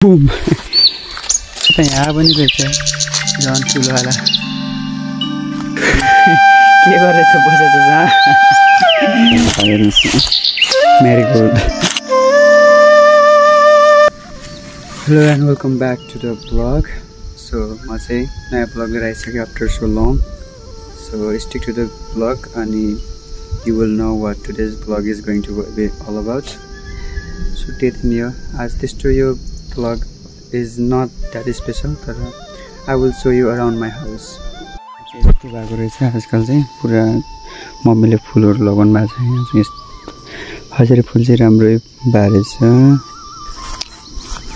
Boom! Apa यहाँ पनि रहेछ झन् ठुलोवाला के गरेछ बसेछ जहाँ Marigold. Hello and welcome back to the vlog. So म चाहिँ नयाँ vlog लिएर आइसकेँ after so long. So stick to the vlog and you will know what today's vlog is going to be all about. So stay tuned here. As this video vlog is not that special, but I will show you around my house. यस्तो भएको रहेछ आजकल चाहिँ पुरा मम्मीले फुलहरु लगाउनु भएको छ यहाँ हजुर फुल चाहिँ राम्रै बारेछ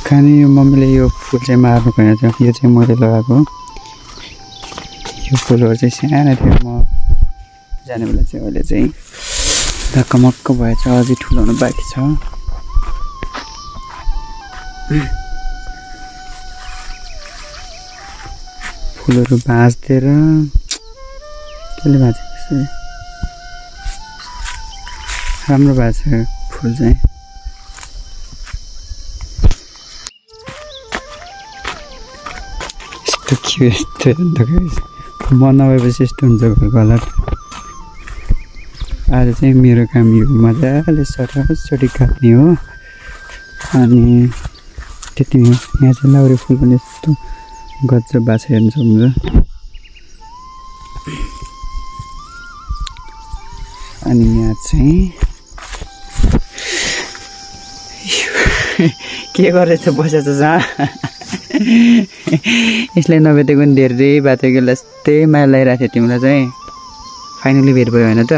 खाने यो मम्मीले यो फुल चाहिँ मार्नु भएन थियो यो चाहिँ मैले लगाएको यो फुलहरु चाहिँ सानो थियो म जाने बेला चाहिँ अहिले चाहिँ ढकमक्क भएछ अझै ठुलो हुनु बाँकी छ फुलहरु भाँच्दिएर केले भाँचेको राम्रो भएको छ फुल चाहिँ यस्तो के यस्तो म नभएपछि यस्तो हुन्छ घरको हालत आज चाहिँ मेरो काम यो मजाले सरासरी काट्ने हो अनि त्यति हो यहाँ चाहिँ लाउरे फुल पनि यस्तो गजब बाछा हेर्न सक्नुहुन्छ अनि यहाँ चाहिँ के गरेछ बसेछ जहाँ यसले नभेटेको पनि धेरै बातेको यस्तै माया लगाइरहेको थियो तिमीलाई चाहिँ फाइनली भेट भयो होइन त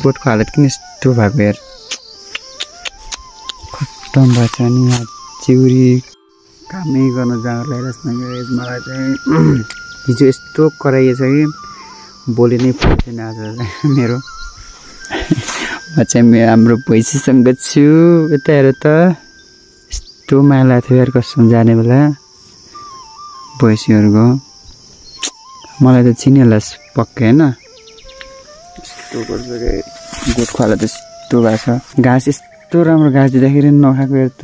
बोटको हालत किन यस्तो भएको यार खत्तम भएछ अनि यहाँ चिउरी कामै गर्न जाँगर लगाइरहेछ मलाई चाहिँ हिजो यस्तो कराइएछ कि बोले नै पुग्दैन आज मेरो म चाहिँ हाम्रो भैँसीसँग छु यता हेर त यस्तो माया लाग्थ्यो यार कसम जाने बेला भैँसीहरूको मलाई त चिनिहाल्छ पक्कै होइन यस्तो गर्छ गोठको हालत यस्तो भएको छ घाँस यस्तो राम्रो घाँस दिँदाखेरि नखाएको हेर त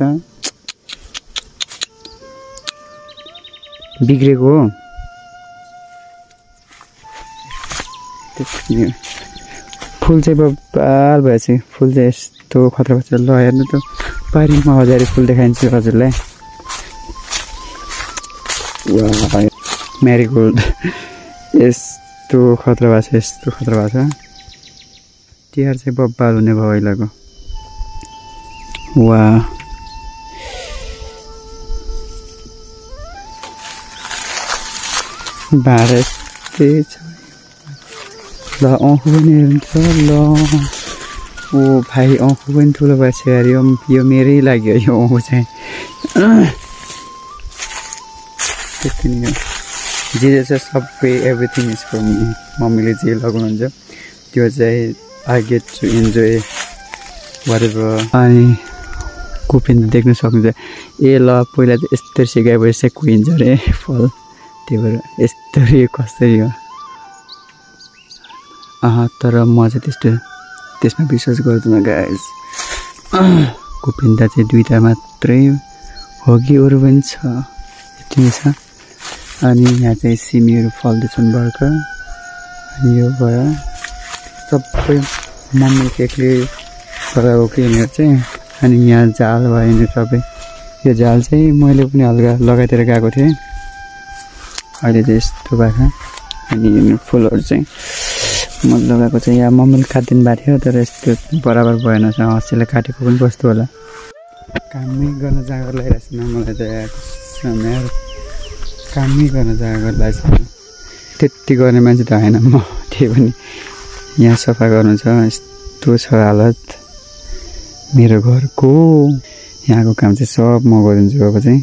बिग्रेको हो फुल चाहिँ बबाल भएछ फुल चाहिँ यस्तो खतरा खतरा ल हेर्नु त पारिमा हजारी फुल देखाइन्छु हजुरलाई म्यारिगोल्ड यस्तो खतरा भएको छ यस्तो खतरा भएको छ तिहार चाहिँ बबाल हुने भयो पहिलाको वा भाडा यस्तै छ ल औँखो पनि हेर्नु ल ओ भाइ औँखो पनि ठुलो भएछ यार यो मेरै लाग्यो यो औँखो चाहिँ त्यति नै हो जे छ सबै एभ्रिथिङ इज फर मी मम्मीले जे लगाउनुहुन्छ त्यो चाहिँ I get to enjoy whatever अनि कुपिन देख्न सक्नुहुन्छ ए ल पहिला त यस्तो सिकाएपछि चाहिँ कुहिन्छ अरे फल त्यही भएर यस्तरी कसरी हो तर म चाहिँ त्यसमा विश्वास गर्दिनँ गाइज कुपिन्दा चाहिँ दुईटा मात्रै हो कि अरू पनि छ यति नै छ अनि यहाँ चाहिँ सिमीहरू फल्दैछन् भर्खर अनि यो भयो सबै मम्मी केकले लगाएको कि यिनीहरू चाहिँ अनि यहाँ जाल भयो यिनीहरू सबै यो जाल चाहिँ मैले पनि हल्का लगाइदिएर गएको थिएँ अहिले चाहिँ यस्तो भएको अनि फुलहरू चाहिँ म लगाएको चाहिँ यहाँ मम्मीले काटिदिनु भएको थियो तर यस्तो बराबर भएन हँसीले काटेको पनि कस्तो होला कामै गर्न जाँगर लगाइरहेको छैन मलाई त यार कामै गर्न जाँगर लगाएको छैन त्यति गर्ने मान्छे त होइन म त्यही पनि यहाँ सफा गर्नु छ यस्तो छ हालत मेरो घरको यहाँको काम चाहिँ सब म गरिदिन्छु अब चाहिँ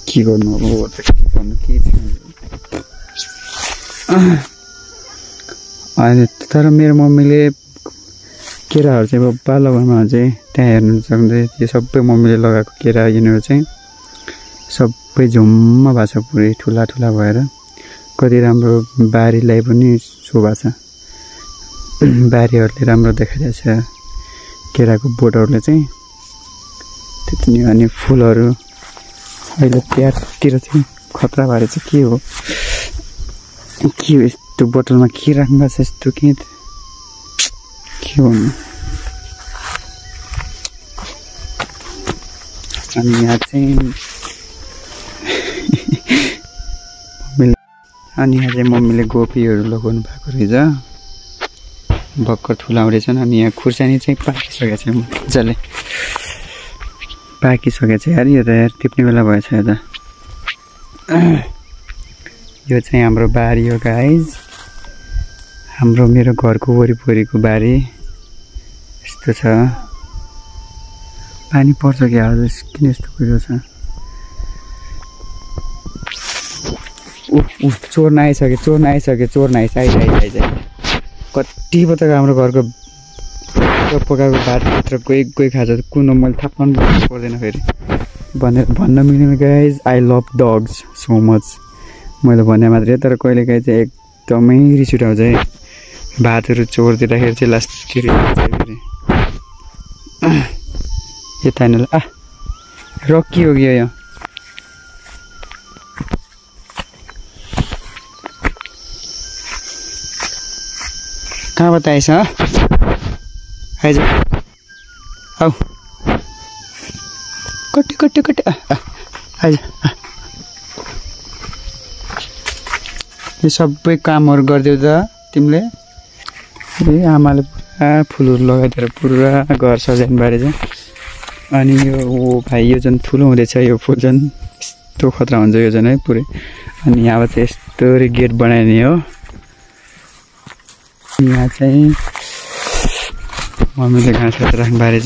के गर्नु अब भन्नु के छ अनि तर मेरो मम्मीले केराहरू चाहिँ बब्बा लगाउनुमा चाहिँ त्यहाँ हेर्नु सक्नुहुन्छ यो सबै मम्मीले लगाएको केरा यिनीहरू चाहिँ सबै झुम्म भएको छ पुरै ठुला ठुला भएर कति राम्रो बारीलाई पनि शोभा छ बारीहरूले राम्रो देखाइरहेछ केराको बोटहरूले चाहिँ त्यति नै अनि फुलहरू अहिले त्यहाँतिर चाहिँ खतरा भएर चाहिँ के हो यस्तो बोतलमा के राख्नु भएको छ यस्तो के भन्नु अनि यहाँ चाहिँ मम्मीले गोपीहरू लगाउनु भएको रहेछ भर्खर ठुलाउँदैछन् अनि यहाँ खुर्सानी चाहिँ पाकिसकेको छ मजाले पाकिसकेको छ यार यो त यार टिप्ने बेला भएछ यो त यो चाहिँ हाम्रो बारी हो गाइज मेरो घरको वरिपरिको बारी यस्तो छ पानी पर्छ कि आज किन यस्तो कुरो छ चोर्न आइसक्यो आइज कति पटक हाम्रो घरको पकाएको भातभित्र गई खान्छ कुन मैले थाहा पाउनु पर्दैन फेरि भनेर भन्न मिल्दैन guys I love dogs so much मैले भने मात्रै तर कहिले काहीँ चाहिँ एकदमै रिस उठाउँछ है भातहरू चोरिदिँदाखेरि चाहिँ लास्ट के रिस फेरि यता हेर्नु ल रक्की हो कि यो कहाँबाट आएछ आइज आऊ कट्टी आइज यो सबै कामहरू गरिदेऊ त तिमीले ए आमाले पुरा फुलहरू लगाइदिएर पुरा घर सजाउनु बारे चाहिँ अनि यो भाइ यो झन् ठुलो हुँदैछ यो फुल झन् यस्तो खतरा हुन्छ यो झन् है पुरै अनि यहाँ चाहिँ यस्तो गेट बनाइने हो यहाँ चाहिँ मम्मीले घाँस काटेर राख्नु बारे छ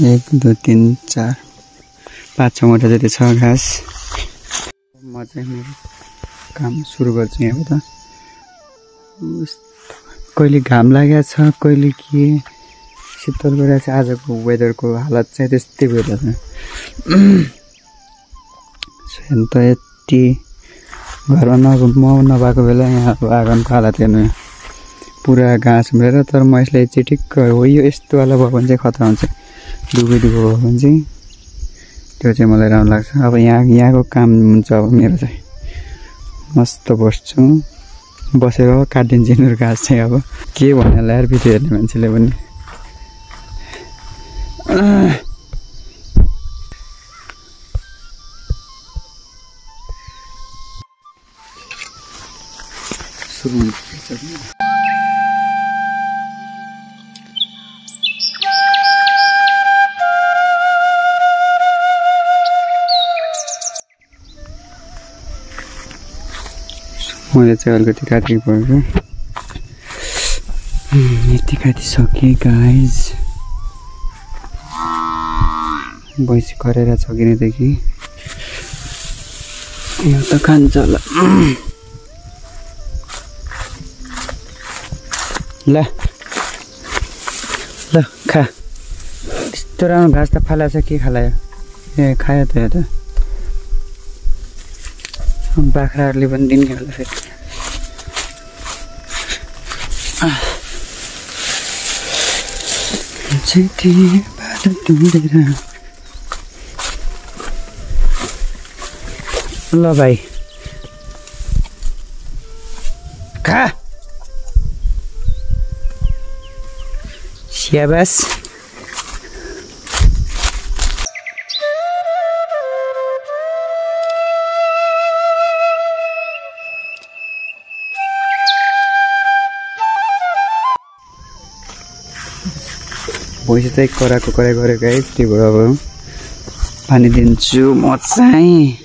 1 2 3 4 5 6 वटा जति छ घाँस म चाहिँ मेरो काम सुरु गर्छु यहाँबाट कहिले घाम लागेको छ कहिले के शीतल गरिरहेको छ आजको वेदरको हालत चाहिँ त्यस्तै भइरहेछ त यति घरमा म नभएको बेला यहाँ आँगनको हालत हेर्नु पुरा घाँस उम्रेर तर म यसलाई चाहिँ ठिक्क हो यो यस्तो वाला भयो भने चाहिँ खतरा हुन्छ दुबो भयो भने चाहिँ त्यो चाहिँ मलाई राम्रो लाग्छ अब यहाँको काम हुन्छ अब मेरो चाहिँ मस्त बस्छु बसेर काटिदिन्छ यिनीहरू घाँस चाहिँ अब के भन्नु यार भिडियो हेर्ने मान्छेले पनि मैले चाहिँ अलिकति काटेको पर्यो यति काटिसकेँ गाइज भैँसी गरेर छ किनदेखि यो त खान्छ होला ल खा यस्तो राम्रो घाँस त फालाछ के खालायो ए खायो त यो त बाख्राहरूले पनि दिने होला फेरि ल भाइ खा स्याबास भैँसी चाहिँ कराको कराई गरेको है त्यही भएर अब पानी दिन्छु म चाहिँ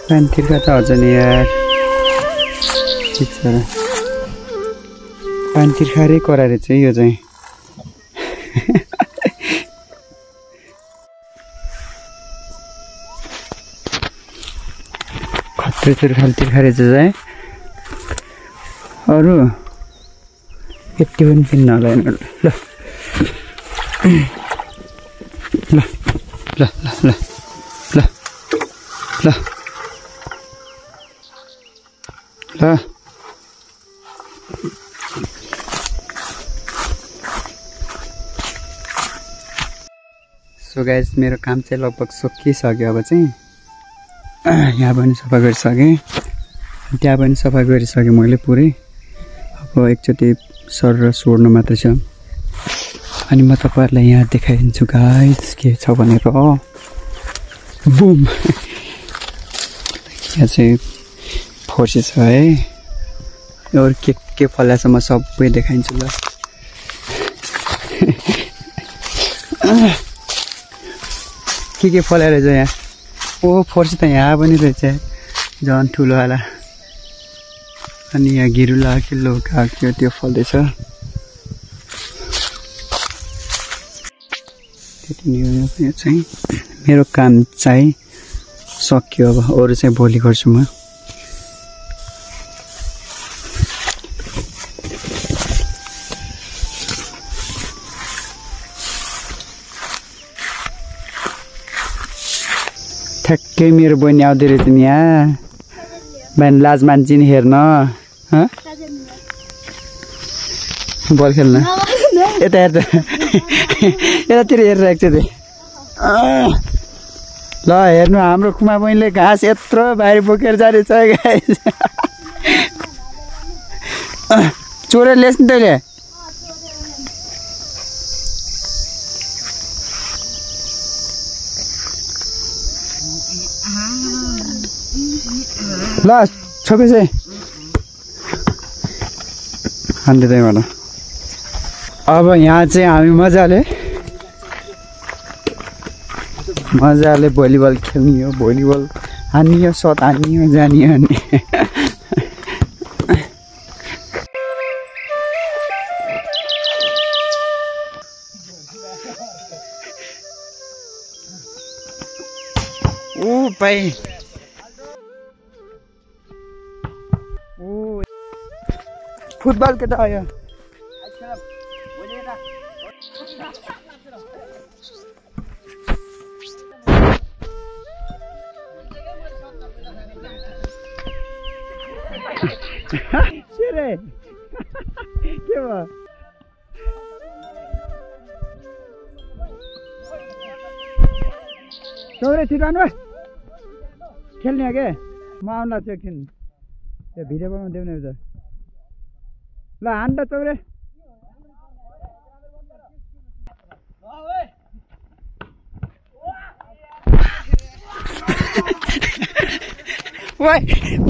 पानी तिर्खा त हुन्छ नि यार पानी तिर्खारै कराएर चाहिँ यो चाहिँ खत्रै तिर्खाले चाहिँ अरू यति पनि किन्न होला ल ल ल ल ल ल ल सो गाइस मेरो काम चाहिँ लगभग सकिसक्यो अब चाहिँ यहाँ पनि सफा गरिसकेँ त्यहाँ पनि सफा गरिसकेँ मैले पुरै अब एकचोटि सर सोर्नु मात्रै छ अनि म तपाईहरुलाई यहाँ देखाइदिन्छु गाइस के छ भनेर बुम यहाँ चाहिँ फर्सी छ है और के फलाछ म सबै देखाइदिन्छु ल के फलाएर छ यहाँ ओ फर्सी त यहाँ पनि रहेछ झन् ठुलो वाला अनि यहाँ गिरुला किल्लो काक्यो त्यो फल्दैछ त्यति नै हो चाहिँ मेरो काम चाहिँ सक्यो अब अरु चाहिँ भोलि गर्छु म ठ्याक्कै मेरो बहिनी आउँदै रहेछ नि यहाँ बिहान लाज मान्छे नि हेर्न बल खेल्न यता हेर्छ यतातिर हेरिरहेको छ ल हेर्नु हाम्रो खुमा बहिनीले घाँस यत्रो बाहिर बोकेर जाँदैछ गाइस चोरेर ल्यास् नि तैँले ल छोपे चाहिँ हान्दैबाट अब यहाँ चाहिँ हामी मजाले भलिबल खेल्ने हो भलिबल हान्ने हो सट हान्ने हो जाने हो नि ओ भाइ फुटबल केटा आयो के भयो चौरे छिटो आउनु खेल्ने हो के म आउनु लाग्छु एकछिन त्यो भिडियो बनाउनु देऊ न एउटा ल हान त चौरे ओइ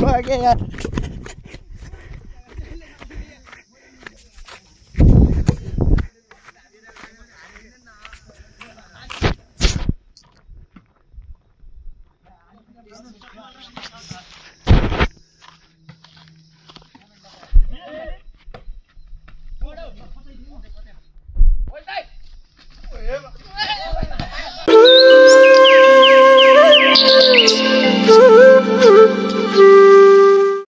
भागे यार